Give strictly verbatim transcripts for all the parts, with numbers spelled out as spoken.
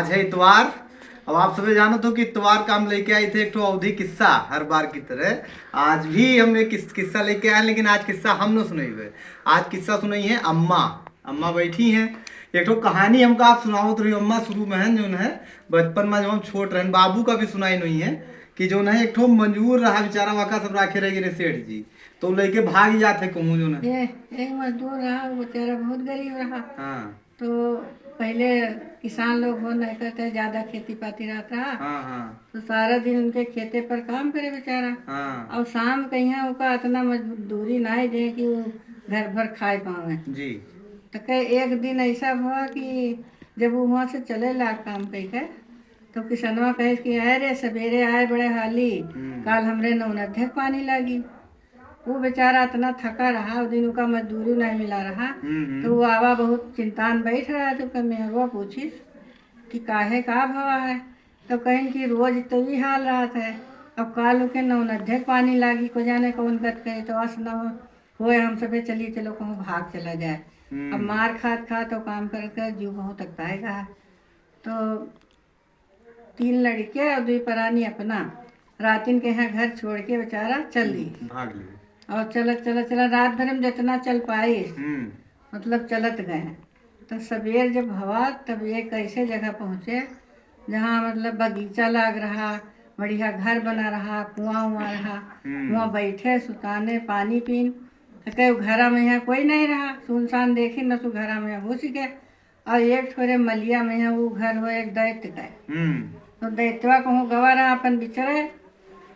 आज है इतवार। अब आप सभी जानत हो कि इतवार का हम लेके आए थे एक ठो अवधी किस्सा हर बार की तरह। आज भी हम एक किस-, किस्सा लेके आए हैं, लेकिन आज किस्सा हम न सुनाइबे। आज किस्सा सुनाई है अम्मा। अम्मा बैठी हैं, एक ठो कहानी हमका आप सुनावत रही अम्मा। शुरू में है जौन है, बचपन में जब हम छोट रहन, बाबू का भी सुनाई नहीं है कि जौन है, एक ठो मजूर रहा बेचारा, वाका सब राखे रह गए सेठ जी, तो लइके भाग जात है कहूँ जौन है। ए, एक मजदूर रहा, वो बेचारा बहुत गरीब रहा। हाँ। तो पहले किसान लोग हो नहीं करते, ज्यादा खेती पाती रहत रहा। हाँ, हाँ। तो सारा दिन उनके खेते पर काम करे बेचारा। हाँ। और शाम कहिया ओका इतना मजदूरी ना दे कि वो घर भर खाए पावे। जी। तो कहे एक दिन ऐसा हुआ कि जब वो वहाँ से चले ला काम कह के, तो किसनवा कहे कि "अरे सवेरे आए बड़े हाली, हम्म। काल हमरे नौनध्य के पानी लागी।" वो बेचारा इतना थका रहा, उस दिन ओका मजदूरी नहीं मिला रहा। हम्म, हम्म। तो वो आवा बहुत चिंता में बैठ रहा, तो ओकर मेहरुआ पूछिस कि "काहे, का भवा है?" तो कहिन कि "रोज तो ई हाल रहत है, अब काल ओके नौनध्य के पानी लागी, को जाने कौन गत करे, तो अस न हो, होए हम सभे चली, चलो कहूँ भाग चला जाए।" हम्म। अब मार खात खात और काम करके जीव बहुत अकताएगा। तो तीन लड़के और दुई परानी अपना रातिन के यहाँ घर छोड़ के बेचारा चल दी। भाग लिए। और चलत, चलत, चलत रात भर में जितना चल पाइस, हम्म। मतलब चलत गए। तो सवेर जब भवा तब एक ऐसे जगह पहुँचे जहाँ मतलब बगीचा लाग रहा, बढ़िया घर बना रहा, कुआं उआं रहा, हम्म। वहाँ बैठे सुताने पानी पीन। तो कहे घरा में यहाँ कोई नहीं रहा, सुनसान देखी न तो घरा में घुस गए। और एक ठोरे मलिया में है, वो घर हो एक दैत्य का। हम्म। तो दैत्यवा कहूँ गवा रहा अपन बिचरे,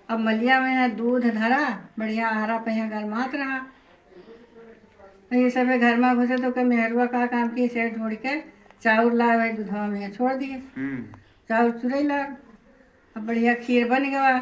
अब मलिया में है दूध धरा, बढ़िया आरा पे है गरमात रहा। तो ये सबे घर में घुसे तो के मेहरुआ का काम की सेठ ढूंढ के चाउर लाए वही दूधवा में छोड़ दिए। हम्म। चाउर चुरई लाग, अब बढ़िया खीर बन गवा।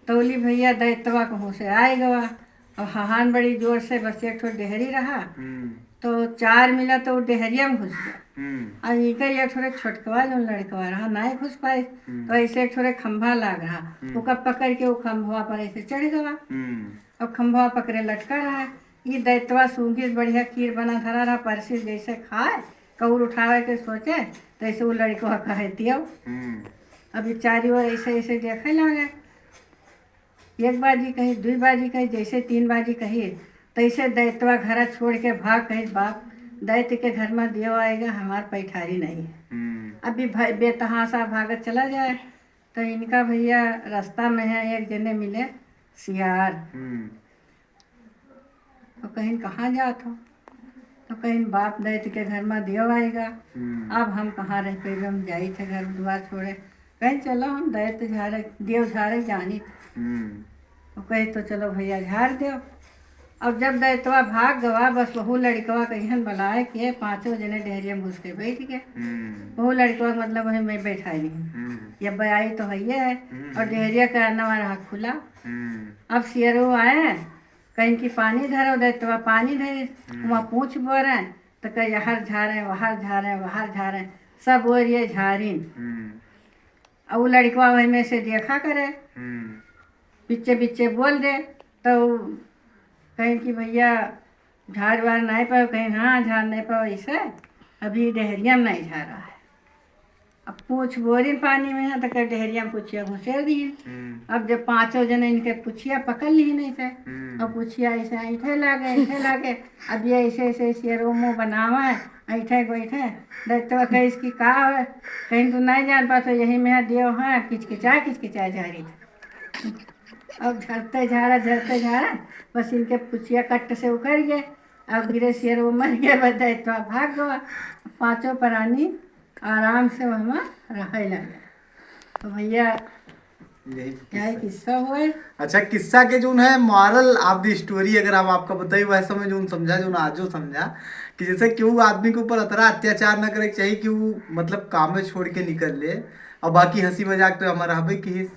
तौली भैया दैतवा कहूँ से आए गवा। अब हहान बड़ी जोर से, बस एक ठो डेहरी रहा। हम्म। तो चार मिला तो वो डेहरिया में घुस गया। हम्म। अब इनका एक ठोरे छोटकवा जो लड़कवा रहा, नाय घुस पाए। हम्म। तो ऐसे एक ठोरे खंभा लाग रहा, हम्म। ओका पकड़ के वो खंभवा पर ऐसे चढ़ गवा। हम्म। अब खंभवा पकड़े लटका रहा। ई दैतवा सूंघी बढ़िया खीर बना धरा रहा, परसी जैसे खाए, कौर उठावे के सोचे, तैसे वो लड़कवा कहे दियो। हम्म। अब ई चारी ओर ऐसे ऐसे देखे लागे। एक बाजी कही, दुई बाजी कही, जैसे तीन बाजी कही, तैसे दैतवा घरा छोड़ के भाग कही, "बाप, दैत के घर में दियो आएगा, हमार पैठारी नहीं है।" हम्म। अभी भाई बेतहासा भागत चला जाए, तो इनका भैया रास्ता में है, एक जने मिले सियार। हम्म। तो कहिन, "कहाँ जात हो?" तो कहिन, "बाप दैत के घर में दियो आएगा, हम्म। अब हम कहाँ रह पेबे, हम जाई थे घर दुआर छोड़े।" कहिन, "चलो हम दैत झारे, दियो झारे जानी।" हम्म। तो कहे, "तो चलो भैया झार दियो।" अब जब दैतवा भाग गवा, बस वहू लड़कवा कहिन बलाए के पाँचों जने डेहरिया में घुस के बैठ गए। हम्म। वहू लड़कवा मतलब वही में बैठाई नहीं। हम्म। या बयाई तो है ये है, हम्म। और डेहरिया का नवा रहा खुला। हम्म। अब सियरो आए, कहिन कि पानी धरो, दैतवा पानी धरे, हम्म। वहाँ पूछ बोरे, तो कहे, "यहर झारे, वहर झारे, वहर झारे, सब ओर ये झारिन।" हम्म। और वो लड़कवा वही में से देखा करे, हम्म। बिच्चे बिच्चे बोल दे, तो कहिन कि, "भैया, झार वार नहीं पाओ?" कहिन, "हाँ, झार नहीं पाओ, ऐसे अभी डेहरिया में नहीं झारा है।" अब पूछ बोरिन पानी में है, तो कहे डेहरिया में पुछिया घुसेर दिए। हम्म। अब जब पाँचों जने इनके पुछिया पकड़ ली नहीं थे, हम्म। अब पुछिया ऐसे ऐठे लागे, ऐठे लागे, अब ये ऐसे ऐसे सियरो मुँह बनावे, ऐठे बैठे, दैतवा कहे, "इसकी का है?" कहिन, "तू नहीं जान पातो, यही में है, दियो है।" किचकिचा, किचकिचा झारी थे। अब झरते झारा, झरते झारा, बस इनके पुछिया कट्ट से उखड़ गए। अब गिरे सियरो मर गए, बस दैतवा भाग गवा। पाँचों प्राणी आराम से वहाँ रहे लगे। तो भैया, यही तो यही किस्सा। किस्सा हुआ है। अच्छा, किस्सा के जोन है moral of the story अगर हम आपका बताई, वह समय जोन समझा, जोन आजो समझा कि जैसे केहू आदमी के ऊपर अतरा अत्याचार न करे के चाहिए कि वो मतलब काम में छोड़ के निकल ले, और बाकी हंसी मजाक तो हमारा हबे की।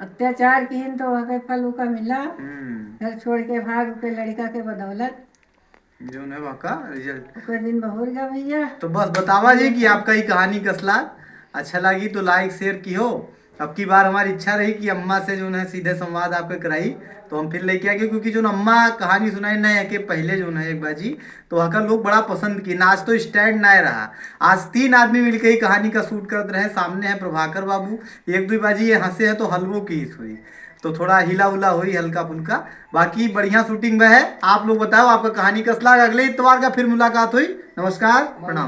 अत्याचार किहिन तो ओके फल ओका मिला। हम्म। घर छोड़ के भाग के लड़का के बदौलत। जोन है वहाँ का result। ओकर दिन बहुर गया भैया। तो बस बतावा जी कि आपका ये कहानी कस लाग, अच्छा लागी तो like share किहो, अब की बार हमारी इच्छा रही कि अम्मा से जौन है सीधे संवाद आपके कराई, तो हम फिर लेके आके, क्योंकि जौन अम्मा कहानी सुनाई नहीं है कि पहले जौन है एक बाजी, तो वहाँ का लोग बड़ा पसंद किए ना। आज तो स्टैंड ना रहा, आज तीन आदमी मिलके ही कहानी का शूट करत रहे। सामने है प्रभाकर बाबू, एक दो बाजी ये हंसे है तो हलवो की हुई, तो थोड़ा हिला उला हुई हल्का फुल्का। बाकी बढ़िया शूटिंग में है। आप लोग बताओ आपका कहानी कस लाग। अगले इतवार का फिर मुलाकात हुई। नमस्कार, प्रणाम।